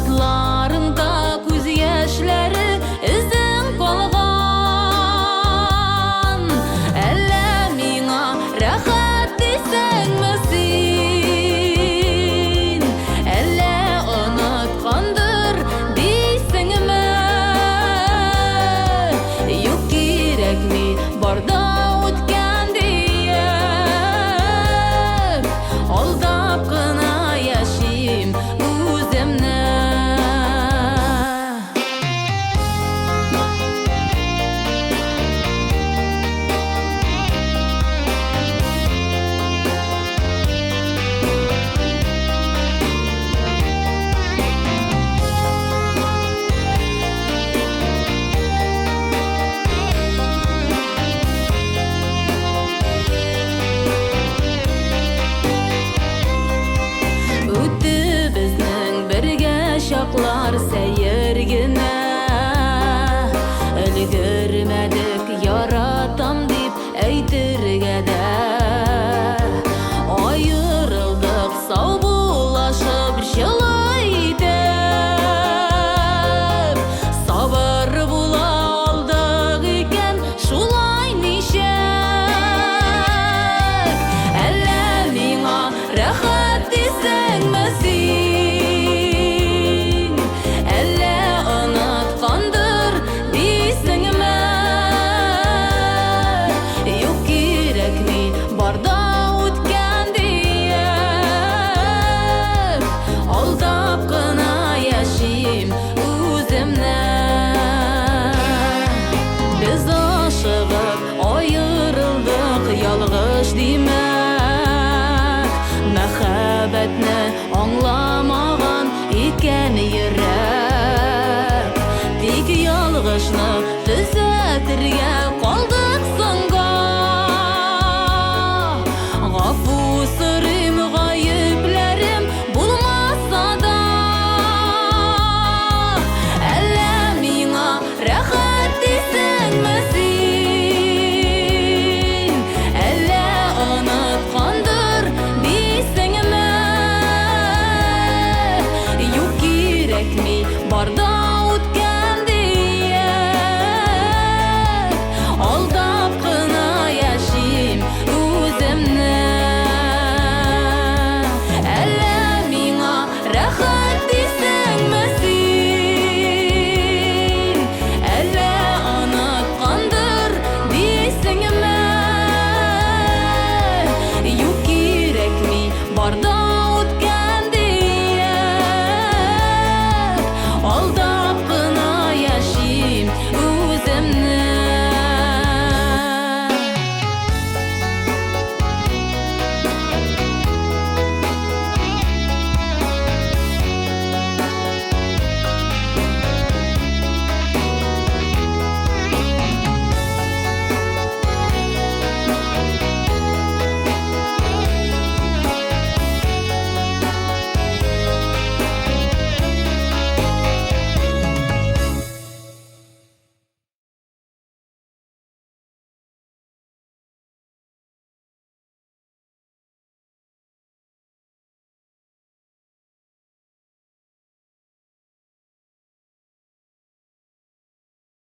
Хатларыңда күз яшьләре эзең калган. Әллә миңа рәхәт дисеңме син? Әллә оныткандыр дисеңме? Юк, кирәкми, бар да үткән диеп, алдап кына яшим үземне. Үтте безнең бергә чаклар сәер генә. Өлгермәдек яратам дип әйтергә дә. Аерылдык саубуллашып җылы итеп. Сабыр була алдык икән шулай ничек? Әллә миңа рәхәт дисеңме син? Әллә оныткандыр дисеңме? Юк, кирәкми, бар да үткән диеп, алдап кына яшим үземне. Без ашыгып аерылдык, ялгыш димәк. Мәхәббәтне аңламаган икән йөрәк. Тик ялгышны